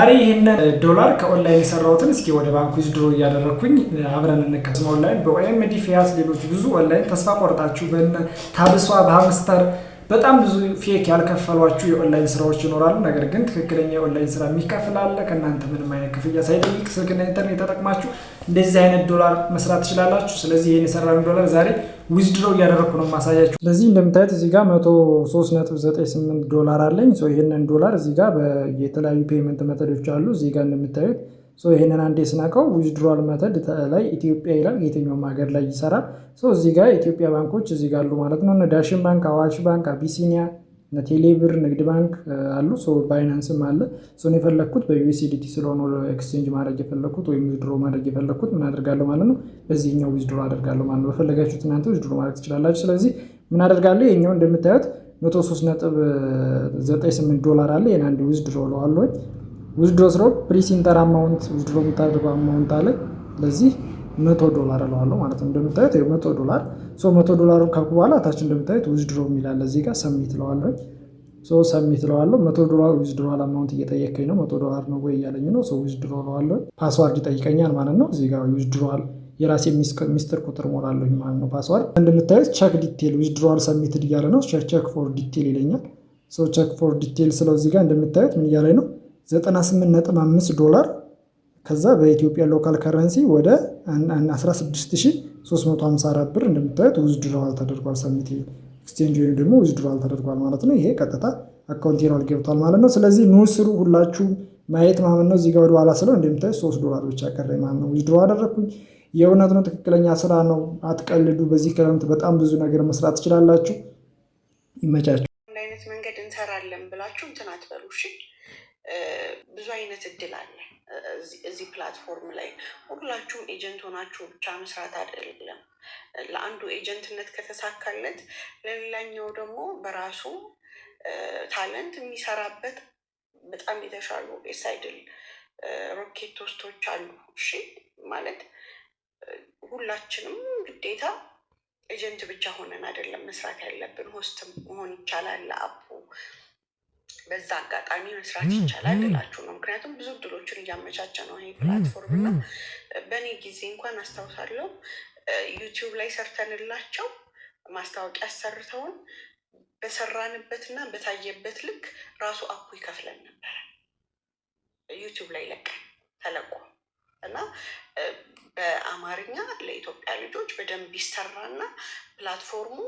ዛሬ ይህንን ዶላር ከኦንላይን የሰራሁትን እስኪ ወደ ባንክ withdraw እያደረግኩኝ አብረን እንከስ። ኦንላይን በ OMD ፊያስ፣ ሌሎች ብዙ ኦንላይን ተስፋ ቆርጣችሁ በነ TapSwap፣ በ Hamster በጣም ብዙ fake ያልከፈሏችሁ የኦንላይን ስራዎች ይኖራሉ። ነገር ግን ትክክለኛ የኦንላይን ስራ የሚከፍል አለ። ከእናንተ ምንም አይነት ክፍያ ሳይጠይቅ ስልክና ኢንተርኔት ተጠቅማችሁ እንደዚህ አይነት ዶላር መስራት ትችላላችሁ። ስለዚህ ይህን የሰራን ዶላር ዛሬ withdraw እያደረግኩ ነው ማሳያችሁ። ስለዚህ እንደምታዩት እዚህ ጋር 103.98 ዶላር አለኝ። ይህንን ዶላር እዚህ ጋር የተለያዩ payment method ኦች አሉ። እዚህ ጋር እንደምታዩት ይህንን አንዴ ስነካው withdrawal method ላይ ኢትዮጵያ ይላል። የትኛውም ሀገር ላይ ይሰራል። እዚህ ጋር የኢትዮጵያ ባንኮች እዚህ ጋር አሉ ማለት ነው። ዳሽን ባንክ፣ አዋሽ ባንክ፣ አቢሲኒያ፣ ቴሌብር፣ ንግድ ባንክ አሉ። Binance ም አለ። የፈለግኩት በ USDT ስለሆነ exchange ማድረግ የፈለግኩት ወይም withdraw ማድረግ የፈለግኩት ምን አደርጋለሁ ማለት ነው፣ በዚህኛው withdraw አደርጋለሁ ማለት ነው። በፈለጋችሁት እናንተ withdraw ማድረግ ትችላላችሁ። ስለዚህ ምን አደርጋለሁ? ይኸኛው እንደምታዩት 103.98 ዶላር አለ። ይሄን አንድ withdraw እለዋለሁ። Withdraw ስለው please enter amount፣ withdraw የምታደርገው amount አለ። ስለዚህ 100 ዶላር እለዋለሁ ማለት ነው። እንደምታዩት 100 ዶላር። 100 ዶላሩን ካልኩ በኋላ ታች እንደምታዩት withdraw የሚል አለ፣ እዚህ ጋር submit እለዋለሁ። Submit እለዋለሁ። 100 ዶላር withdrawal amount እየጠየከኝ ነው። 100 ዶላር ነው ወይ እያለኝ ነው። Withdraw እለዋለሁ። Password ይጠይቀኛል ማለት ነው። እዚህ ጋር withdrawal የራሴ ሚስጥር ቁጥር ሞላለሁኝ ማለት ነው። Password እንደምታዩት check detail withdrawal submitted እያለ ነው። Check for detail ይለኛል። Check for detail ስለው እዚህ ጋር እንደምታዩት ምን እያለኝ ነው? 98.5 ዶላር ከዛ በኢትዮጵያ local currency ወደ 16,354 ብር እንደምታዩት withdrawal ተደርጓል። Submit exchange ወይም ደግሞ withdrawal ተደርጓል ማለት ነው። ይሄ ቀጥታ account ኤ ገብቷል ማለት ነው። ስለዚህ ኑ ስሩ፣ ሁላችሁም ማየት ማመን ነው። እዚህ ጋር ወደ ኋላ ስለው እንደምታዩት 3 ዶላር ብቻ ቀረኝ ማለት ነው። Withdraw አደረግኩኝ። የእውነት ነው፣ ትክክለኛ ስራ ነው። አትቀልዱ። በዚህ ክረምት በጣም ብዙ ነገር መስራት ትችላላችሁ። ይመቻችሁ። አንድ አይነት መንገድ እንሰራለን ብላችሁ እንትን አትበሉ እሺ። ብዙ አይነት እድል አለ እዚህ platform ላይ። ሁላችሁም agent ሆናችሁ ብቻ መስራት አይደለም። ለአንዱ agent ነት ከተሳካለት ለሌላኛው ደግሞ በራሱ talent የሚሰራበት በጣም የተሻሉ የሳይድል ሮኬት host ኦች አሉ። እሺ፣ ማለት ሁላችንም ግዴታ agent ብቻ ሆነን አይደለም መስራት ያለብን። Host መሆን ይቻላል። ለ app ኡ በዛ አጋጣሚ መስራት ይቻላል እላችሁ ነው። ምክንያቱም ብዙ እድሎችን እያመቻቸ ነው ይሄ platform። እና በእኔ ጊዜ እንኳን አስታውሳለሁ፣ YouTube ላይ ሰርተንላቸው ማስታወቂያ አሰርተውን በሰራንበት እና በታየበት ልክ ራሱ app ኡ ይከፍለን ነበረ። YouTube ላይ ለቀን ተለቆ እና በአማርኛ ለኢትዮጵያ ልጆች በደንብ ይሰራና platform ኡ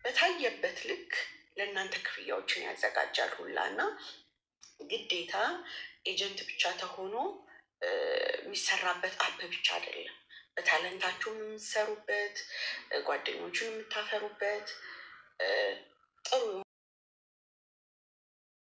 በታየበት ልክ ለእናንተ ክፍያዎችን ያዘጋጃል ሁላ። እና ግዴታ agent ብቻ ተሆኖ የሚሰራበት app ብቻ አይደለም። በ talent ኣችሁም የምትሰሩበት፣ ጓደኞችን የምታፈሩበት፣